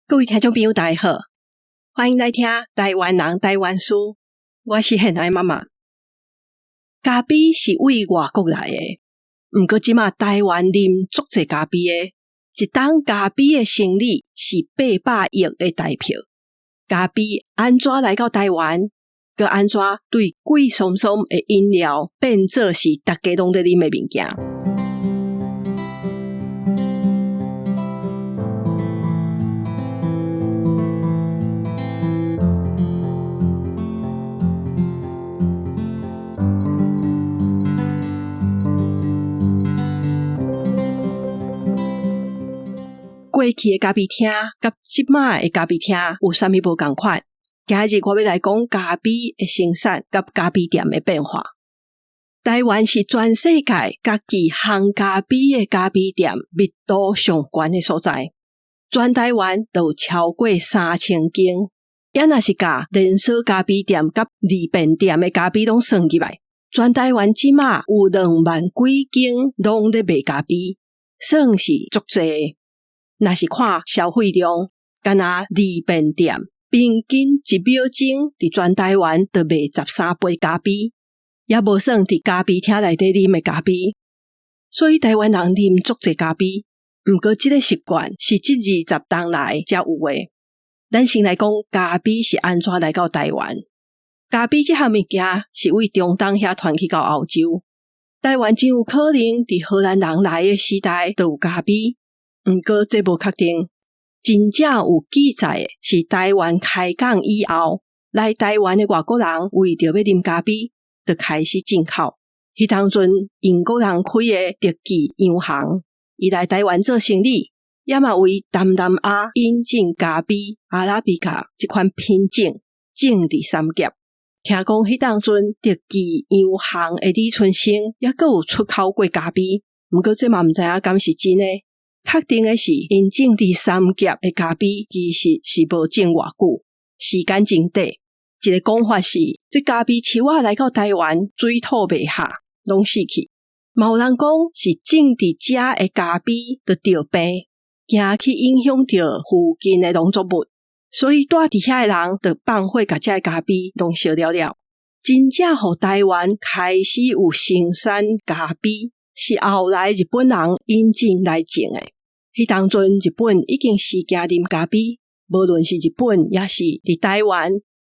各位聽眾朋友，大家好，歡迎來聽台灣人台灣事。我是現愛媽媽。咖啡是對外國來的，毋過這馬台灣啉足濟咖啡的，一冬咖啡的生理是800億的台票。咖啡按怎來到台灣，閣按怎對貴鬆鬆的飲料變做是逐家攏咧啉的物件。過去的咖啡廳佮這馬的咖啡廳有啥物無仝款？今日我欲來講咖啡的生產佮咖啡店的變化。台灣是全世界家己烘咖啡的咖啡店密度上懸的所在，全台灣就有超過3000間。也若是共連鎖咖啡店佮利便店的咖啡攏算入來，全台灣這馬有2萬幾間攏咧賣咖啡，算是足濟。若是看消費量，干焦利便店平均一秒鐘佇全台灣就賣13杯咖啡，也無算佇咖啡廳內底啉的咖啡。所以台灣人啉足濟咖啡，毋過這个習慣是這20冬來才有的。咱先來講咖啡是按怎來到台灣。咖啡這項物件是對中東遐傳去到歐洲，台灣真有可能佇荷蘭人來的時代就有咖啡。毋過這無確定，真正有記載的是台灣開港以後，來台灣的外國人為著欲啉咖啡，就開始進口。彼當陣英國人開的德記洋行，伊來台灣做生理，也嘛為東南亞引進咖啡阿拉比卡這款品種，種佇三峽。聽講彼當陣德記洋行的李春生也閣有出口過咖啡，毋過這嘛毋知影敢是真的。確定的是，𪜶種佇三峽的咖啡其實是無種偌久，時間真短。一个講法是，這咖啡樹仔來到台灣，水土袂合，攏死去。嘛有人講是種佇遮的咖啡就著病，驚去影響著附近的農作物，所以住佇遐的人就放火共遮的咖啡攏燒了了。真正予台灣開始有生產咖啡，是後來日本人引進來種的。彼當陣日本已經時行啉咖啡，無論是日本抑是佇台灣，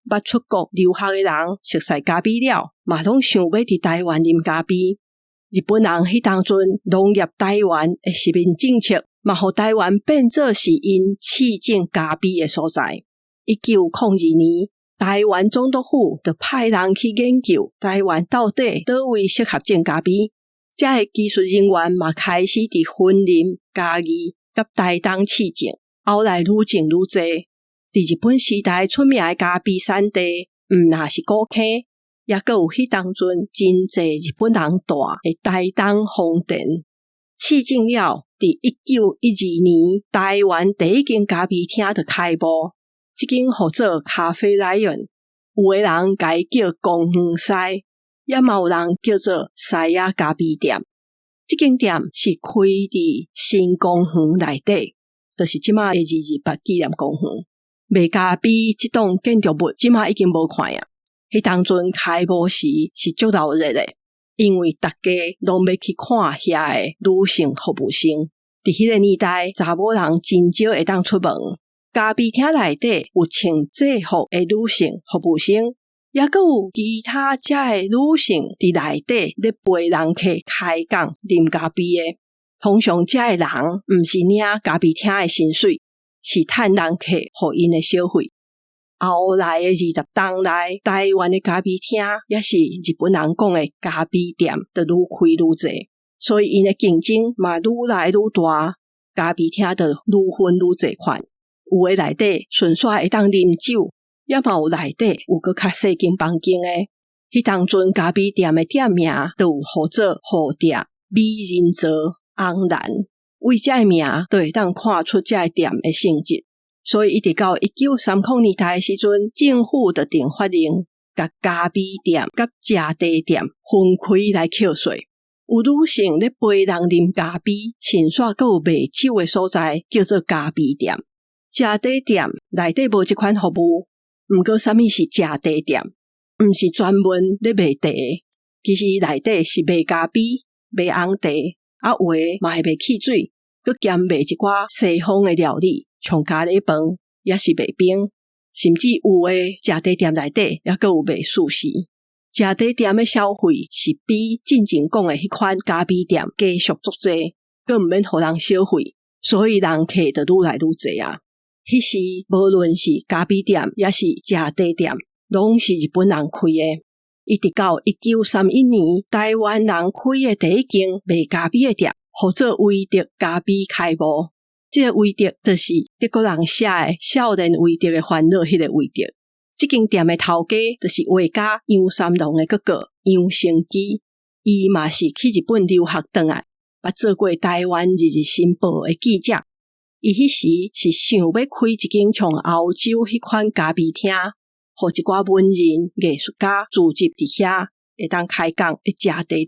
捌出國留學的人熟似咖啡了，嘛攏想欲佇台灣啉咖啡。日本人彼當陣農業台灣的殖民政策，嘛予台灣變做是𪜶試種咖啡的所在。1902年，台灣總督府就派人去研究台灣到底佗位適合種咖啡。遮的技術人員嘛開始佇雲林、嘉義佮台東試種，後來愈種愈濟。佇日本時代出名的咖啡產地，毋若是古坑，也閣有彼當陣真濟日本人住的台東豐田。試種了，佇1912年，台灣第一間咖啡廳就開幕，這間號做咖啡來源，有的人共伊叫公園西。也嘛有人叫做西仔咖啡店，這間店是開佇新公園內底，就是這馬的228紀念公園。賣咖啡這棟建築物，這馬已經無看啊。彼當陣開幕時是足鬧熱的，因為逐家攏欲去看遐的女性服務生。佇彼个年代，查某人真少會當出門，咖啡廳內底有穿制服的女性服務生。抑閣有其他遮的女性佇內底咧陪人客開講啉咖啡的。通常遮的人毋是領咖啡廳的薪水，是趁人客予𪜶的小費。後來的20冬內，台灣的咖啡廳抑是日本人講的咖啡店，就愈開愈濟，所以𪜶的競爭嘛愈來愈大，咖啡廳就愈分愈濟款。有的內底順紲會當啉酒。也嘛有內底有閣較細間房間的，彼當陣咖啡店的店名就有號做蝴蝶、美人座、紅蘭，為這个名就會當看出這个店的性質。所以一直到1930年代的時陣，政府就定法令，共咖啡店佮食茶店分開來課稅。有女性咧陪人啉咖啡，順紲閣有賣酒的所在，叫做咖啡店。食茶店內底無這款服務，毋過啥物是食茶店？毋是專門咧賣茶，其實內底是賣咖啡、賣紅茶，啊有的嘛會賣汽水，閣兼賣一寡西方的料理，像咖喱飯，抑是賣冰，甚至有的食茶店內底抑閣有賣壽司。食茶店的消費是比進前講的彼款咖啡店加俗足濟，閣毋免予人小費，所以人客就愈來愈濟啊。彼時無論是咖啡店，抑是食茶店，攏是日本人開的。一直到1931年，台灣人開的第一間賣咖啡的店，號做維德咖啡開幕。這個維德就是德國人寫的《少年維德的煩惱》彼個維德。這間店的頭家就是畫家楊三郎的哥哥楊成基，伊嘛是去日本留學轉來，捌做過台灣日日新報的記者。伊彼時是想欲開一間像歐洲彼款咖啡廳，予一寡文人藝術家聚集佇遐，會當開講的食茶店，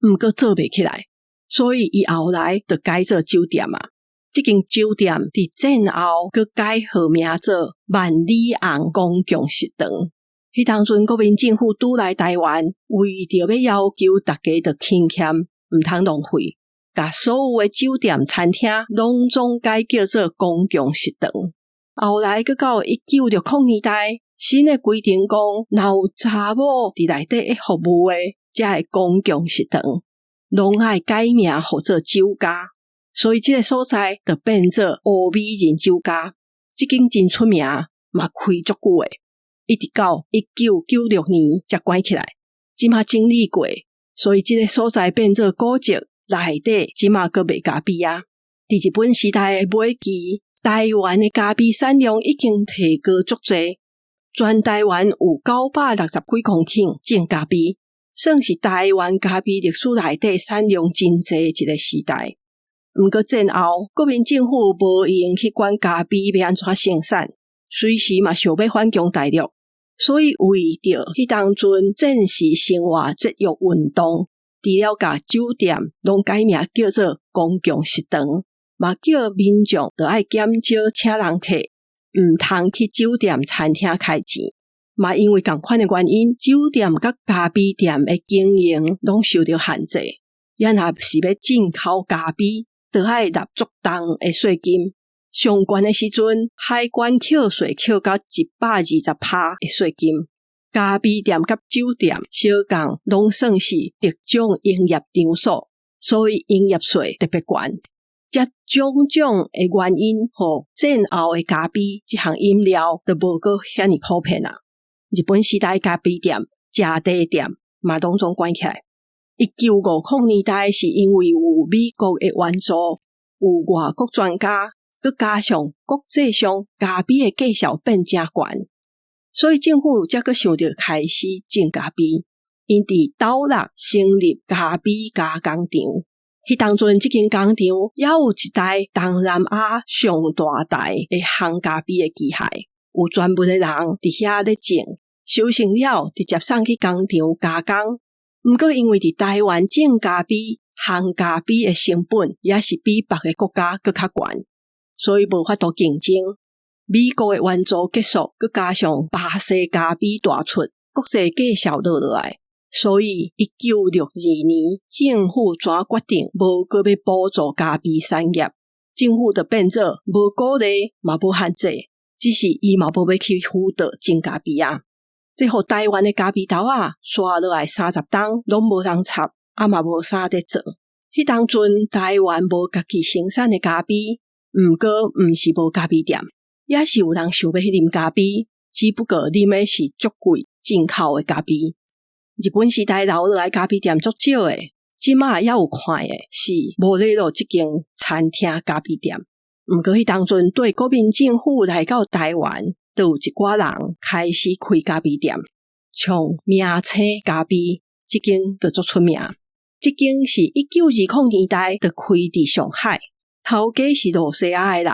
毋過做袂起來，所以伊後來就改做酒店啊。這間酒店佇戰後閣改號名做萬里紅公共食堂。彼當陣國民政府拄來台灣，為著欲要求大家著勤儉，毋通浪費，共所有的酒店餐廳攏總改叫做公共食堂。後來閣到1960年代，新的規定講，若有查某佇內底咧服務的，才會公共食堂，攏愛改名號做酒家。所以這个所在就變做烏美人酒家，這間真出名，嘛開足久的，一直到1996年才關起來。這馬整理過，所以這个所在變做古蹟，內底這馬閣賣咖啡啊。佇日本時代的尾期，台灣的咖啡產量已經提高足濟，全台灣有960幾公頃種咖啡，算是台灣咖啡歷史內底產量真濟一个時代。毋過戰後，國民政府無閒去管咖啡欲按怎生產，隨時嘛想欲反攻大陸，所以為著彼當陣戰時生活節約運動，除了共酒店攏改名叫做公共食堂，嘛叫民眾著愛減少請人客，毋通去酒店餐廳開錢。嘛因為仝款的原因，酒店佮咖啡店的經營攏受著限制。咱若是欲進口咖啡，著愛納足重的稅金，上懸的時陣，海關扣稅扣到120%的稅金。咖啡店佮酒店，相仝攏算是特種營業場所，所以營業稅特別懸。這種種的原因，予戰後的咖啡這項飲料就無閣遐爾普遍啊。日本時代咖啡店、食茶店嘛，攏總關起來。1950年代是因為有美國的援助，有外國專家，閣加上國際上咖啡的價數變誠懸，所以政府才閣想著開始種咖啡。𪜶佇斗六成立咖啡加工廠，彼當陣這間工廠猶有一台東南亞上大台的烘咖啡的機械，有專門的人佇遐咧種，收成了直接送去工廠加工。毋過，因為佇台灣種咖啡、烘咖啡的成本也是比別个國家閣較懸，所以無法度競爭。美國的援助結束，閣加上巴西咖啡大出，國際價數落落來，所以1962年政府怎決定無閣欲補助咖啡產業，政府就變做無鼓勵嘛無限制，只是伊嘛無欲去輔導種咖啡啊。這予台灣的咖啡豆仔，煞落來30冬攏無人插，啊嘛無啥咧做。彼當陣台灣無家己生產的咖啡，毋過毋是無咖啡店，也是有人想欲去啉咖啡，只不過啉的是足貴進口的咖啡。日本時代留落來咖啡店足少的，這馬猶有看的是無禮路這間餐廳咖啡店。毋過彼當陣對國民政府來到台灣，就有一寡人開始開咖啡店，像明星咖啡這間就足出名。這間是1920年代就開佇上海，頭家是露西亞的人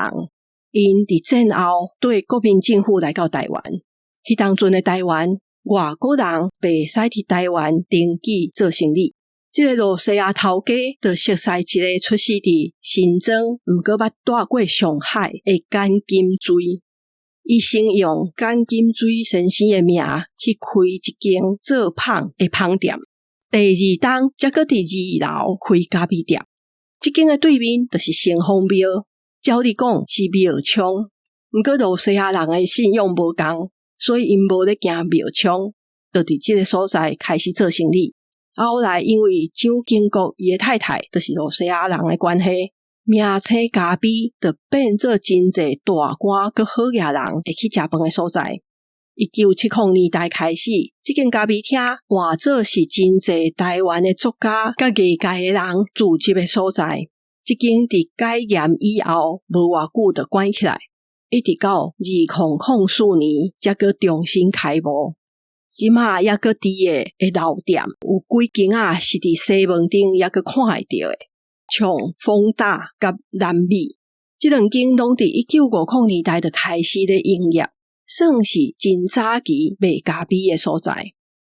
，𪜶佇戰後綴國民政府來到台灣。彼當陣的台灣，外國人袂使佇台灣登記做生理。這个露西亞頭家就熟似一个出世佇新莊，毋過捌蹛過上海的簡金錐。伊先用簡金錐先生的名去開一間做麭的麭店，第二冬才閣佇二樓開咖啡店。這間的對面就是城隍廟，照理講是廟衝，毋過露西亞人的信仰無仝，所以𪜶無咧驚廟衝，就佇這个所在開始做生理。後來因為蔣經國伊的太太就是露西亞人的關係，名星咖啡就變做真濟大官佮好額人會去食飯的所在。1970年代開始，這間咖啡廳換做是真濟台灣的作家佮藝界的人聚集的所在。這間佇解嚴以後無偌久就關起來，一直到2004年才閣重新開幕。這馬猶閣佇的老店有幾間仔是佇西門町猶閣看會著的，像豐大佮南美，這兩間攏佇1950年代就開始咧營業，算是真早期賣咖啡的所在。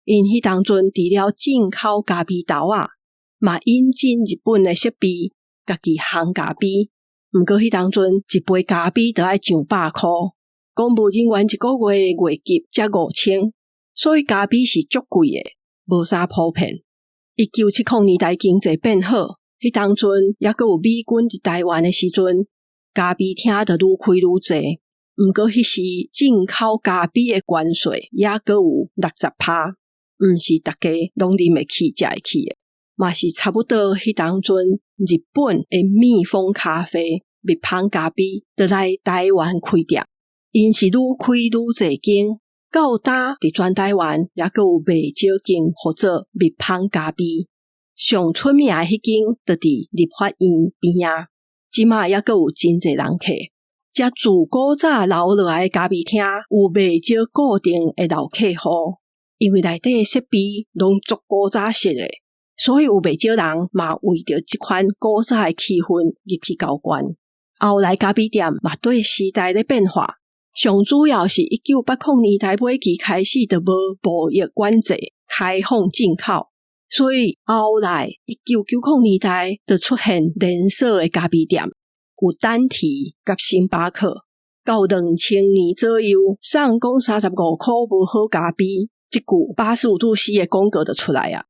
𪜶彼當陣除了進口咖啡豆仔，嘛引進日本的設備，家己烘咖啡。毋過彼當陣一杯咖啡著愛上百箍，公務人員一個月月給才5000。所以咖啡是足貴的，無啥普遍。1970年代經濟變好，彼當陣猶閣有美軍佇台灣的時陣，咖啡廳就愈開愈濟。毋過彼時進口咖啡的關稅猶閣有60趴，毋是逐家攏啉會起、食會起的。嘛是差不多彼當陣，日本的蜜蜂咖啡、蜜蜂咖啡就來台灣開店，𪜶是愈開愈濟間。到今佇全台灣，猶閣有袂少間號做蜜蜂咖啡。上出名的彼間，就佇立法院邊仔，這馬猶閣有真濟人客。遮自古早留落來的咖啡廳，有袂少固定的老客戶，因為內底的設備攏足古早式的，所以有袂少人嘛為著這款古早的氣氛入去交關。後來咖啡店嘛綴時代咧變化。上主要是1980年代尾期開始就無貿易管制，開放進口，所以後來1990年代就出現連鎖的咖啡店，有丹提佮星巴克。到2000年左右，送講35箍無好咖啡，這句八十五度 C 的廣告就出來啊！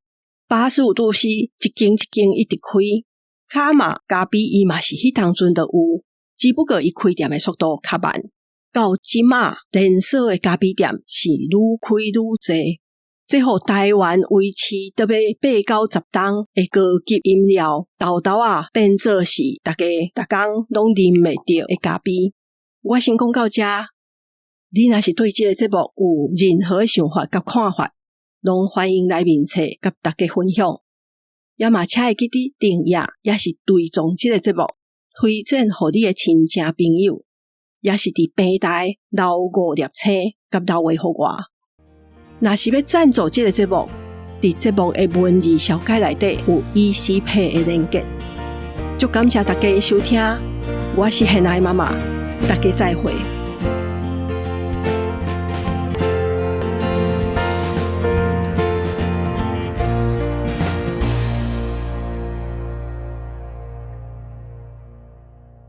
八十五度 C 一間一間一直開，卡瑪咖啡伊嘛是彼當陣就有，只不過伊開店的速度較慢。到這馬連鎖的咖啡店是愈開愈濟，這予台灣維持著欲八九十冬的高級飲料，沓沓仔變做是逐家逐工攏啉會著的咖啡。我先講到這，你若是對這个節目有任何想法佮看法，攏歡迎來面冊佮大家分享。也嘛請會記得訂閱，抑是追蹤這个節目，推薦予你的親戚朋友。抑是佇平台留五粒星，佮留話予我。若是欲贊助這个節目，佇節目的文字紹介內底有 ECPay 的連結。足感謝大家的收聽，我是現愛媽媽，大家再會。